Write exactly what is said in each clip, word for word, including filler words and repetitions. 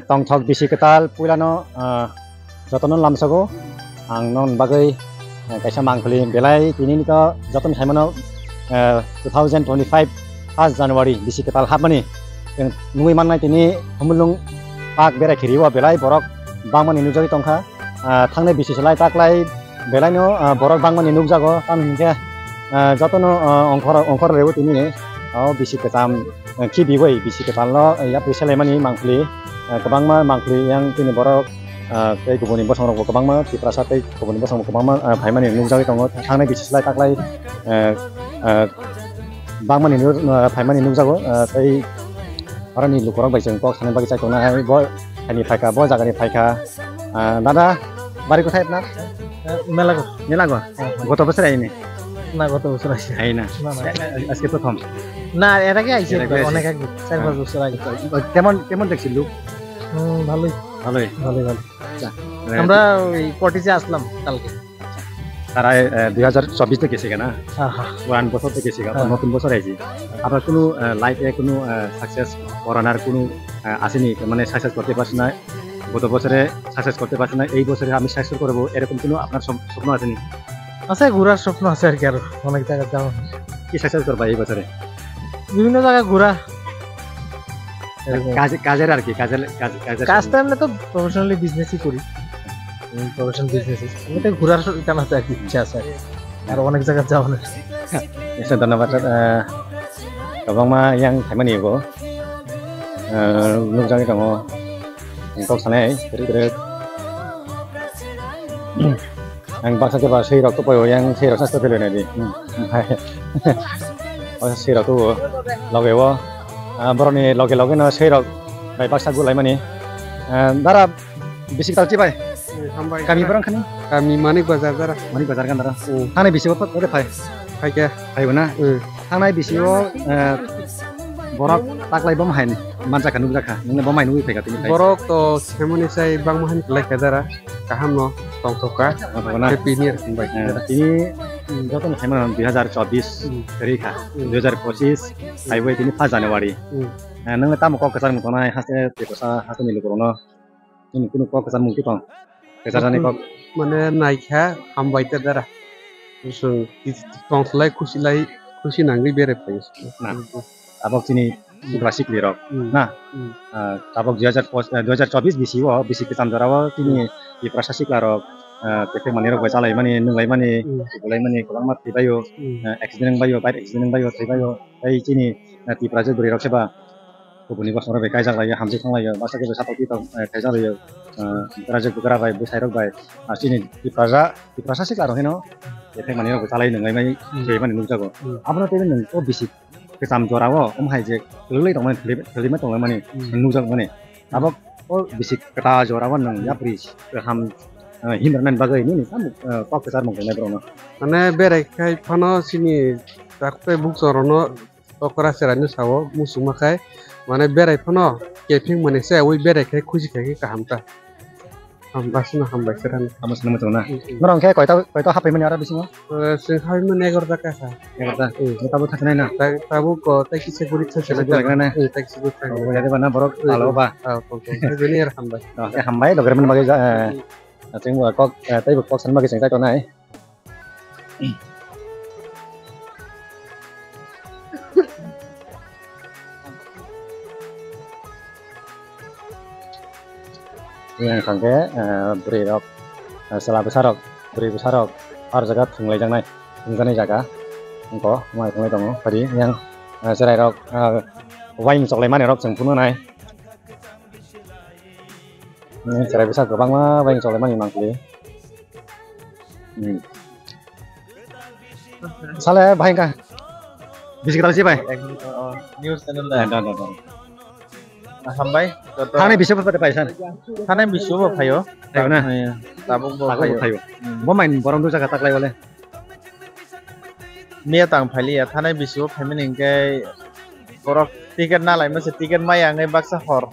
Tongthok bisi kwtal puilano, ah, jotono lamsogo. Ang non bagwi, eh, kaisa mangpili belai tini to jotono saimano, eh, two thousand twenty-five first January bisi kwtal hapmani. Chwng nugwi mannai tini humulung park berai khiriwo belai borok bangmani nujagwi tongkha. Ah, thangnai bisi slai taklai belaino, ah, borok bangmani nukjago. Tamo hinkhe, ah, jotono, ah, ongkhor, ongkhor rw tini, ah, bisi kwcham, ah, khibiwi bisi kwtalno, ah, yapri selaimani mangpili, ah, kwbangma mangpili yang tini borok, ah, tei kubuni bosongrokbo kwbangma, Tiprasa tei kubuni bosongrok kwbangma, ah, phaimani nukjagwi tongo. Thangnai bisi slai taklai, ah, ah, bangmani nu-, ah, phaimani nukjago, ah, tei oroni lukurok bai chwng kok sanani bagwi chai tongnai. Bo hani phaikha, bo jagani phaikha. Ah, dada, bari kothai apnar? Eh, Melago. Melago? হ্যাঁ, হ্যাঁ। গত বছর আইনি? না, গত বছর আইসি। আই না? না, না। আজকে প্রথম? না, এর আগে আইসি এর আগে একবার, আইসি। অনেক আগে, চার পাঁচ হ্যাঁ। বছর আগে। কেমন, কেমন দেখছি লোক? হুম, ভালোই। ভালোই? ভালোই, ভালোই। আচ্ছা। আমরা ওই কটেজে আসলাম কালকে। তারা, এ, দুই হাজার চব্বিশ থেকে গেছে না? হ্যাঁ, হ্যাঁ। পুরান বছর থেকে গেছে, হ্যাঁ। নতুন বছর আইছি। আপনার কোনো, এ, লাইফে কোনো, এ, সাকসেস করানোর কোনো, এ, আসেনি? মানে সাকসেস করতে পারছি না, গত বছরে সাকসেস করতে পারছি না, এই বছরে আমি সাকসেস করবো, এরকম কোনো আপনার স্বপ-, স্বপ্ন আসেনি? আছে, ঘোরার স্বপ্ন আছে আর কি, আরো অনেক জায়গা যাওয়া। কি সাকসেস করবা এই বছরে? বিভিন্ন জায়গায় ঘোরা। এরকম। কাজে-, কাজের আর কি, কাজের, কাজ-, কাজের কাজ তো স্বপ্ন। এমনি তো প্রফেশনালি বিজনেসই করি। Professional business. এমনিতে ঘোরার টান আছে আর কি, ইচ্ছা আছে আর কি। আরো অনেক জায়গা যাওয়ার। Yes, ধন্যবাদ, স্যার। আহ, kwbangma yang phaimani bo. Ah, nukjagwi tongo. Ang kok sanai, kwrwi kwrwi. Ang baksa khe ba swi rok to paio, yang swi rok sa to philwi nai di. Hmm. Hai. O swi rok to loge o. Ah, boroni loge loge no swi rok bai baksa gulai mani. Ah, dara bisi tal chi bai. Eh, hambai. Kami borong khani? Kami Manik Bazar dara. Manik Bazar kan dara. Hmm. Thani bisi bo ode phai. Phai khe. Phai bo na? Hmm. Thangnai bisi o, eh, borok taklai bom hai manjakha, nukjakha. Nini bom hai nugwi phaikha tini phai. Borok to semoni sai bangma han lai kha dara. Kaham no tongthok kha. Tongthok na? Happy New Year hambai. Eh, tini, mm, joto no khaimano dui hazar chobbish Hmm. kwrwi kha. Hmm. Dui hazar pochis Hmm. phaibai tini first January. Hmm. Eh, nung tamo kok kwchar mung tongnai haste, tei kwsa haste ni lukurokno? Nini kunu kok kwchar mung tong? Kwchar jani kok? Mane naikha hambai ta dara. Chwng tongthlai khusi lai, khusi nangwi berai phai. Na. Tabok chini sikla sikli rok. Hmm. Na. Hmm. Ah, tabok dui hazar poch-, eh, dui hazar chobbish bisi o, bisi kwcham jora o chini Hmm. Tiprasa sikla rok, ah, kethek manwi rok bai chalai mani, nung lai mani, Hmm. kubulai mani, kwbangma thwi bai o, Hmm. eh, accident bai o, bike accident bai o, thwi bai o. Tei chini, eh, Tiprasa bwrwi rok se ba kubuni bosong rok bai kaijak lai o, hamjak thang lai o, baksa khe bai satok twi tong, eh, kaijak lai o, eh, rajak bugra bai, bwsai rok bai, ah, chini Tiprasa, Tiprasa sikla rok hino, ethek mani rok chalai nung lai mai, Hmm. chai mani nukjago. Hmm. Abono tei nung o bisi kwcham jora o, omo hai je kwlwlai tong mani, thwlwi, thwlwi ma tong lai mani, Hmm. nukjak mani. Abo o bisi kwtal jora o nung yapri kaham, eh, himrwnani bagwi nini tamo, eh, kok kwchar mung tongnai borok no. Mane berai khai phano chini tak tei bukchang rok no okra chwrai no sao muchungma khai, mane berai phano kefeng mani se ui berai khai khusi khai khe kaham ta. Ham, aswkno hambai se rani. Tamo swnamwi tongo na? Hmm, hmm. Norok khe koita, koita haphaimani aro bisingo? Eh, chwng haphaimani egarota kha kha. Egarota? Hmm. Tabuk thaknai na? Ta-, tabuk ko tei kisa guri thaknai. Kisa guri thaknai? Hmm, tei kisa guri thaknai. Oh, yade bana borok Hmm, palo hmm. ba? Ah, tong, tong. Tei bini er hambai. Oh, khe hambai, logermani bagwi ja, eh, Hmm. chwng bo kok, eh, tei bo kok sanma bagwi chwng chai tongnai. Yang thangkhe, eh, bwrwi rok, eh, chwla bwsa rok, bwrwi bwsa rok, ar jaga thwnglaijak nai, thwngjaknai jaga, wngkha, mai thwnglai tongo, phari yang, eh, chwrai rok, eh, uaini choklai mani rok chwng phunuknai. Hmm, chwrai bwsa kwbangma bai cholaimani mangpili. Hmm. Sale, bhai, ka? Bisi kwtal si, bhai? Ek minute, oh, oh, news channel da. Da, da, da, da. Hambai, joto. Thani bisi bo phaio, san? Thani bisi bo phaio. Phaio na? Iya, tabuk bo Tabuk bo phaio. phaio. Hmm. Bo main borok dui jaga taklai wale. Miya tang phailiya, thanai bisi o phaimani hinkhe borok ticket nalaima se, ticket maya wngwi baksa hor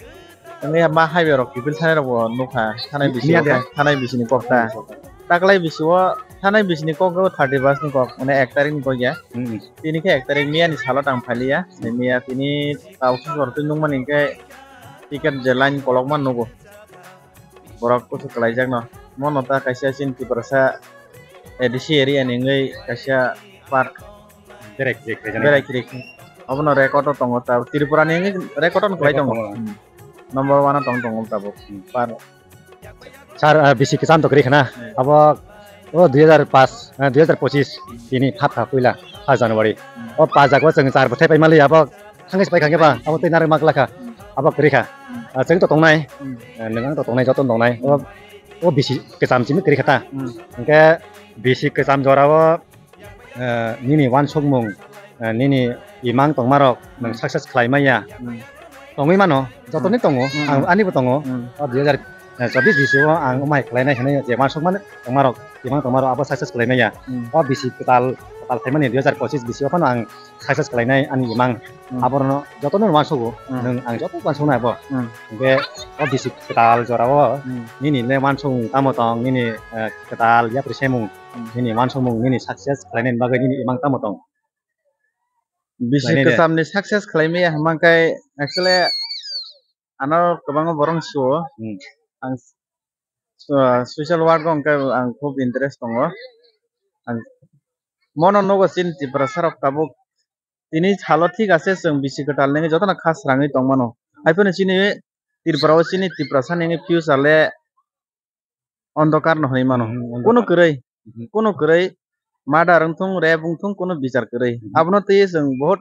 wngwi ma highway rok kiphil thanai rok bo nukha, thanai bisi o, Miya de? Thanai bisi ni kok ta. Taklai bisi o, thanai bisi ni kok o thirty first ni kok, mane ek tarik ni kok ya. Hmm. Tini khe ek tarik miya ni salo tang phailiya, miya tini tausu sor twi nukmani hinkhe ticket je line kolokma nugo. Borok kusu kwlaijakno. Mono ta kaisa chini Tiprasa A D C area ni wngwi kaisa park Berai khiri khlaijaknai. Berai khiri khe. Obono record o tongo ta. Tripura ni wngwi record o kwlai tongo. Record tongo. Hmm. Number one o tong tongo tabuk. Hmm. Par. Sir, ah, bisi kwcham to kwrwi khna. Hmm. Abo o dui hajar paanch, ah, dui hajar pochis tini phat kha puila, paanch January. Hmm. O paanch jago chwng char bwthai pai mali abo thangwi se pai kha khe ba, abo tei narwk mak lakha. Hmm. Abo kwrwi kha. Hmm. Ah, chwng to tongnai. Hmm. Ah, nwng ang to tongnai, joto tongnai. O, o bisi kwcham chini kwrwi kha ta. Hmm. Hwnkhe bisi kwcham jora o eh, nini uansukmung, eh, nini imang tongmarok nwng Hmm. success khlai maya. Hmm. Tongwi mano, jotoni Hmm. tongo, Hmm. ang anibo tongo. Hmm. O dui hajar chobbish bisio ang umai khlainai hinwi je uansukmani tongmarok, imang tongmarok abo success khlai maya. Hmm. O bisi kwtal, kwtal khlaimani dui hajar pochis bisio phano ang success khlainai ani imang. Hmm. Aborokno jotono uansugo, Hmm. nwng ang joto uansuknai abo. Hmm. Hwnkhe o bisi kwtal jorao Hmm. nini le uansukmung tamo tong, nini, eh, kwtal yapri semung, Hmm. nini uansukmung, nini success khlainani bagwi nini imang tamo tong? Bisi Khlainai de. Kwchamni success khlai maya hwnba khe actually ano kwbangma borok sio. Hmm. Ang, uh, social work o hwnkhe ang khub interest tongo. Ang mono nugo chini Tiprasa rok tabuk tini salo thik ase chwng bisi kwtal nini jotono kha srangwi tongmano. Haiphano chini Tripura o chini Tiprasa nini future le ondokar no hinwi mano. Hmm, ondokar. Kunu kwrwi, Hmm. kunu kwrwi murder wngthung, rape wngthung, kunu bichar kwrwi. Hmm. Abono twi chwng bahut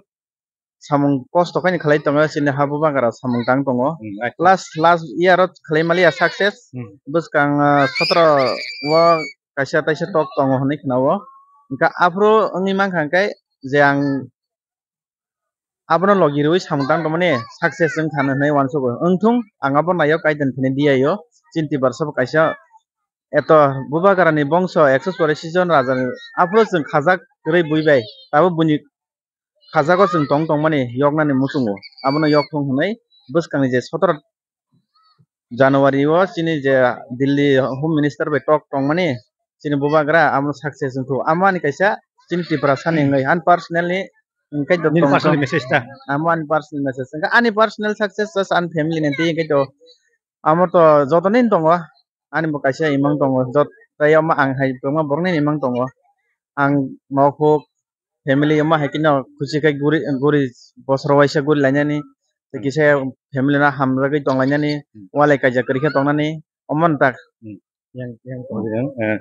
samung kosto khaini khlai tongo, chini ha bubagra samung tang tongo. Hmm, right. Last, last year o khlai maliya success. Hmm. Bwskang, ah, sotro o kaisa taisa tok tongo hinwi khna-o. Hwnkhe aphuru wngwi mankha hwnkhe je ang abono logi rwi samung tang tongmani success wng thani hinwi uansugo. Wngthung, ang abo naio kaitor thani diyaio. Chini Tiprasa bo kaisa eto bubagrani bongso ekso chwraisi jon rajani aphuru chwng khajak kwrwi bui bai. Tabuk buini khajago chwng tong tongmani yoknani muchungo. Abono yokthung hinwi bwskangni je sotro January o chini je Delhi Home Minister bai tok tongmani chini bubagra amo success wngkhu. Amo ani kaisa chini Tiprasa ni Hmm. wngwi ani personally wngkhe Nini personal message ta? Amo ani personal message. Wngkha ani personal success just ani family ni twi wngkhe to amo to joto nini tongo. Ani bo kaisa imang tongo. Jot-, tei omo ang hai kwbangma borok nini imang tongo. Ang nokhuk family omo hai kheno khusi khai guri, guri bosor waisa guri lainani. Tei Hmm. kisa family no hamjagwi tong lainani. Hmm. Walai kaijak kwrwi khe tongnani. Omo ni tak. Hmm. Yang, yang tong jang, eh,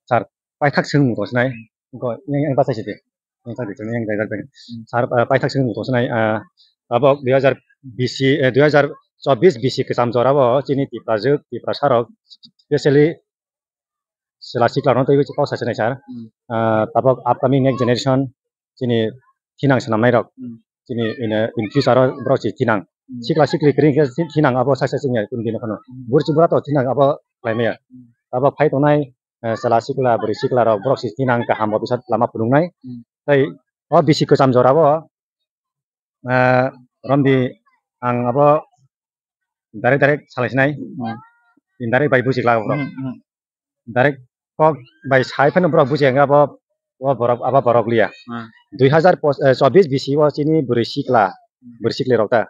sir, paithak swngmung tong sinai. Ko yang, yang bachai sidi. Yang tadi yang yang yang. Hmm. Sir, eh, paithak swngmung tong sinai. Eh, abo dui hajar bisi, eh, dui hajar chobbish bisi kwcham jora bo chini Tiprajwk, Tiprasa rok, specially chwla sikla rok tei kok sa sinai sir. Hmm. Ah, tabok upcoming next generation chini thinang swnamnai rok. Hmm. Chini in, in future o borok si thinang. Hmm. Sikla sikli kwrwi khe thi-, thinang abo success wngya kun bini phano. Hmm. Buri si bura to thinang abo khlai maya. Hmm. Tabok phai tongnai, eh, chwla sikla bwrwi sikla rok borok si thinang kaham bo bisat lama phunuknai. Hmm. Tei o bisi kwcham jora bo, eh, romdi ang abo direct direct salai sinai. Hmm. Direct bai buji glak borok. Hmm, hmm. Direct kok bai sai phano borok buji ang abo, o borok, abo borok liya. Hmm. Dui hajar pos-, eh, chobbish bisi o chini bwrwi sikla, Hmm. bwrwi sikli rok ta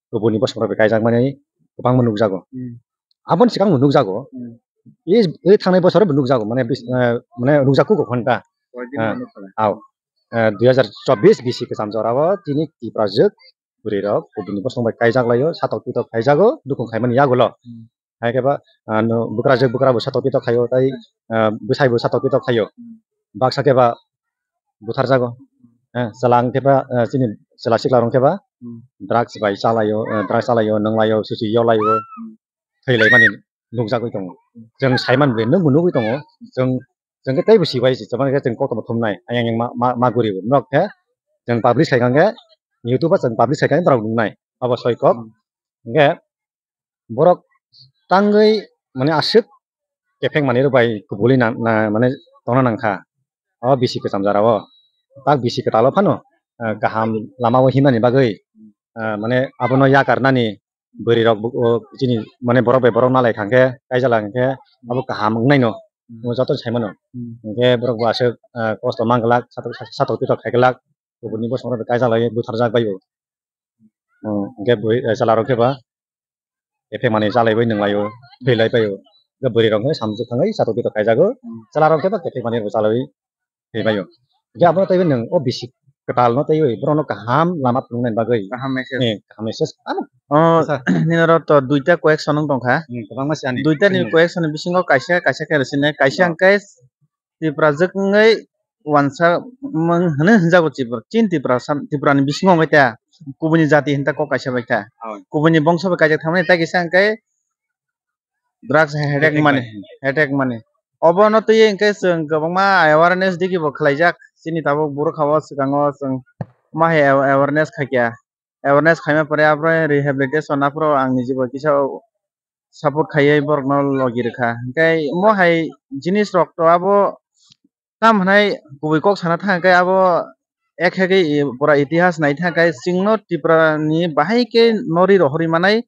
kubuni bosong rok bai kaijak mani kwbangma nukjago. Hmm. Aboni swkang bo nukjago. Hmm. E, e thangnai bosoro bo nukjago, mane bis-, eh, mane nukjakgo khon ta. Koi din Ah, ma nukha. Au. Eh, dui hajar chobbish bisi kwcham jora o chini Tiprajwk bwrwi rok kubuni bosong bai kaijak laio, satok pitok khaijago, dukung khaimani yagulo. Hmm. Hai khe ba, ah, no, bwkrajwk bwkra bo satok pitok khaio, tai, ah, bwsai bo satok pitok khaio. Hmm. Baksa khe ba butharjago. Eh, chwla hwnkhe ba, eh, chini chwla sikla rok hwnkhe ba Hmm. drugs bai chalaio, eh, drugs chalaio, nwnglaio, susi yolaio, Hmm. thwilaimani nukjagwi tongo. Hmm. Chwng saiman ble nwngbo nugwi tongo. Chwng, chwng khe teibo sibai se, chwng khe chwng koktwma thumnai, ayang yang ma, ma, ma guribo. Norok khe chwng publish khai kha khe, YouTube o chwng publish khai kha khe borok nuknai. Abo soi kok. Hmm. Hwnkhe borok tangwi mane aswk kepheng manwi rok bai kubuli na, na, mane tongna nangkha o bisi kwcham jora o. Tak bisi kwtal o phano, ah, kaham lama o himnani bagwi, ah, mane abono yakar nani bwrwi rok bo, o, chini mane borok bai borok nalai kha khe, kaijak lai kha khe abo kaham wngnai no. Hmm. Omo joto sai mano. Hmm. Hwnkhe borok bo aswk, ah, kosto man glak, satok, satok pitok khai glak, kubuni bosong rok bai kaijak lai butharjak bai o. Hmm, hwnkhe bwrwi, eh, chwla rok khe ba kephek manwi chalaiwi nunglaio, thwilai paio. Bwrwi rok hwnkhe samjwk thangwi chatok bitok khaijago, chwla rok khe kephek manwi rok chalaiwi thwibaio. Hwnkhe abono teibo nwng o bisi kwtal no teiwi borok no kaham lama phunuknani bagwi. Kaham message. Eh, kaham message. Ano. O, nini oro to duita question wng tongkha. Hmm, kwbangma se ani. Duita ni question ni bisingo kaisa, kaisa khe rwsine, kaisa hwnkhe Tiprajwk wngwi wansa mung hwnwi hwnjago Tripura. Chini Tripura san, Tripura ni bisingo wngwi ta kubuni jati hinta kok kaisa bai kha. Hoi. Kubuni bongso bai kaijak thangmani tei kisa hwnkhe drugs headache mani, headache mani. Obono twiwi hwnkhe chwng kwbangma awareness digi bo khlaijak. Chini tabuk Bwrwkha o swkango chwng ma hai awareness khaikha. Awareness khaima pore aphuru rehabilitation aphuru ang nijibo kisa support khaiwi borokno logi rwkha. Hwnkhe mo hai jinis rok to abo tam hwnai kubui kok sana thang khe abo ek hegwi pura itihas nai thang khe chwngno Tripura ni bahai khe nori rohorwi manai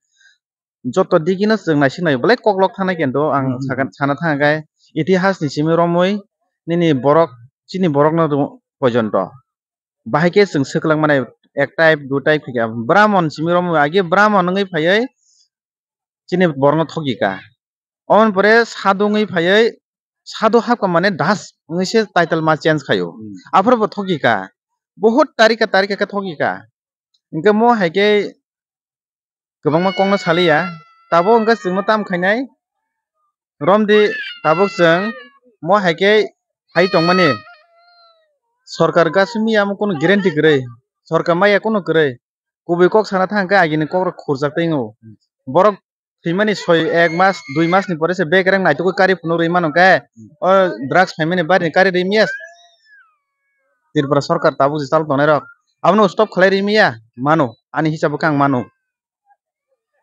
joto digino chwng naisik nai belai koklok thangnai khe do ang sakha-, sana thang khe itihas ni simi romwi nini borok chini borokno pojonto. Bahai khe chwng swklwng mani ek type, du type khe Brahmon simi romwi age Brahmon wngwi phaiwi chini borokno thogi ka. Oboni pore sadhu wngwi phaiwi sadhu hapkha mane das wngwi se title ma change khaio. Hmm. Aphuru bo thogi ka. Bohut tarika tarika khe thogi ka. Hwnkhe mo hai khe kwbangma kokno saliya. Tabuk hwnkhe chwngno tam khainai. Romdi tabuk chwng mo hai khe hai tongmani. Sorkar gasumi amo kunu guarantee kwrwi. Sorkar maya kunu kwrwi. Kubui kok sana thang khe agini kokrok khurjak tei wngo. Borok thwimani soi ek mas, dui mas ni pore se bekereng naitugwi kari phunuk rwi mano khe, o drugs phaimani bari ni kari rwi maya Tripura sorkar tabuk je chal tongnai rok. Abono stop khlai rwi maya mano, ani hisabo khe ang mano.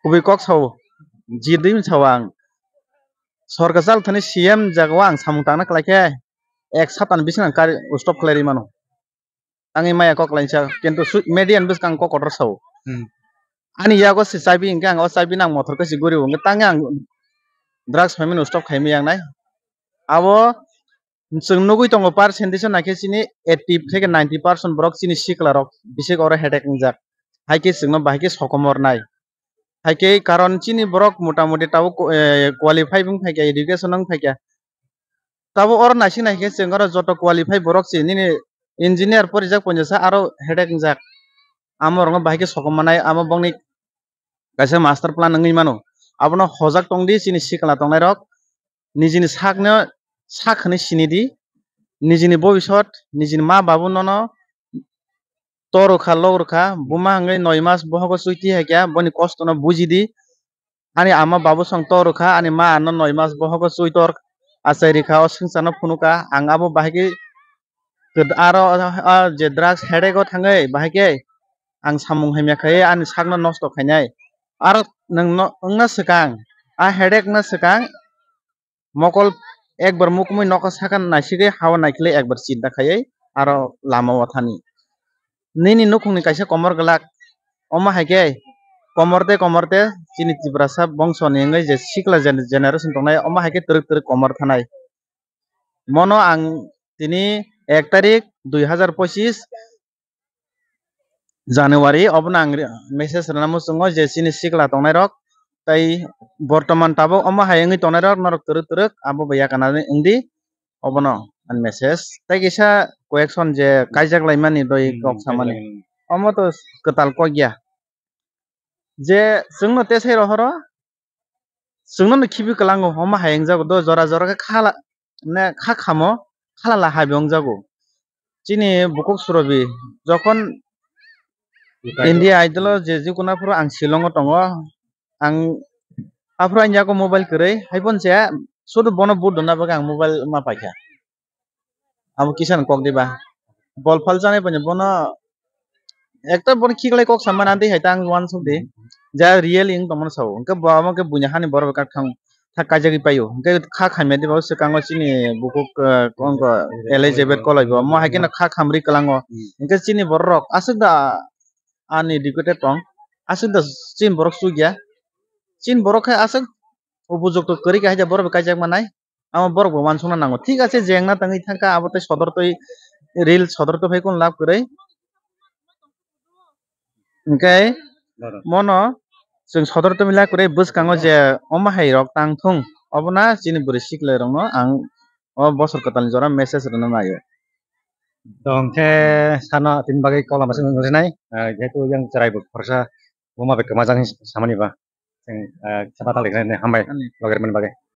Kubui kok sao, jidwi sao ang. Sorkar chal thani C M jagao ang samung tangna khlai khe, ek saptani bising ang kari stop khlai rwi mano. Tangwi maya kok lainsa, kintu su-, media ni bwskang kok kotor sao. Hmm. Ani yago se chabi hwnkhe ang o chabi nang mothor khe se guribo hwnkhe tangwi ang drugs phaimani stop khaimani yangnai. Abo chwng nugwi tongo percentage o naikhe chini eighty theke ninety percent borok chini sikla rok bisik oro headache wngjak. Hai khe chwngno bahai khe sokomornai. Hai khe karon chini borok mota moti tabuk, eh, qualify wng phaikha, education wng phaikha. Tabuk oro naising naikhe chwng oro joto qualify borok se nini engineer porijak ponjasa aro headache wngjak. Amo rokno bahai khe sokom manai, amo bokni kaisa master plan wngwi mano. Abono hojak tongdi chini sikla tongnai rok. Nijini sakno sak hwnwi sinidi. Nijini bobisot, nijini ma babu nono to rwkha, lok rwkha, buma hwnkhe noi mas bohogo chuiti hai kha, boni kostono bujidi. Ani ama babu song to rwkha, ani ma ano noi mas bohogo chuitor achai rikha, o swngcharno phunukha. Ang abo bahai khe kwd-, aro, ah, je drugs headache o thangwi bahai khe ang samung hamya khaiwi ani sakno nosto khainai. Aro nwng no, wngna swkang, a headache wngna swkang, mokol ekbar mukumui nokha saka naisigwi hao naikhwlwi ekbar chinta khaiwi aro lama o thani. Nini nukhungni kaisa komor glak, omo hai khe komor tei komor tei chini Tiprasa bongso ni wngwi je sikla gen-, generation tongnai, omo hai khe twrwk twrwk komor thanai. Mono ang tini ek tarik dui hazar pochis January, obono ang re-, message rwna muchungo je chini sikla tongnai rok tei bortoman tabuk omo hai wngwi tongnai rok norok twrwk twrwk abo bai yakarnani wngdi, obono ani message. Tei kisa question je kaijak laimani doi kok samani, omo to kwtal kok ya je chwngno tesai rohoro. Chwngno no khibi kwlango, omo hai wngjago do, jora jora khe khala, ne kha khamo, khalala hai bo wngjago. Chini bukhuk Surobi, jokhon India Idol o je jikuna phuru ang Shillong o tongo, ang aphuru ani yago mobile kwrwi, hai phone se sudu bono vote dona bagwi ang mobile ma paikha. Abo kisa ni kok diba? Bol phal chanai boni bono ekta bono khiklai kok samani adi hai ta ang uansuk di. Ja real wng tongmani sao. Hwnkhe bo amo khe buini hani borok bai kha thang thak kaijagwi paio. Hwnkhe kha khamya diba o swkango chini bukhuk, eh, kongko Elizabeth Koloi bo. Mo hai kheno kha khamri kwlango. Hwnkhe chini borok rok aswk da uneducated tong. Aswk da chini borok chukya. Chini borok khe aswk upojukto kwrwi khe hai da borok bai kaijak manai. Amo borok bo uansukna nango. Thik ache, jengna tangwi thangkha, abo tei sodor twi ril sodor twi phai kunu lab kwrwi. Hwnkhe mono chwng sodor tongmila kwrwi bwskango je omo hai rok tang thung, obono chini bwrwi siklai rokno ang o bosor kwtalni jora message rwna naio. To hwnkhe sano tini bagwi kola masa wngrinai, jehetu yang chwrai bo khoroksa buma bai kwmajak hinwi samani ba chwng khe bathang laikhinai hambai logi rwmani bagwi.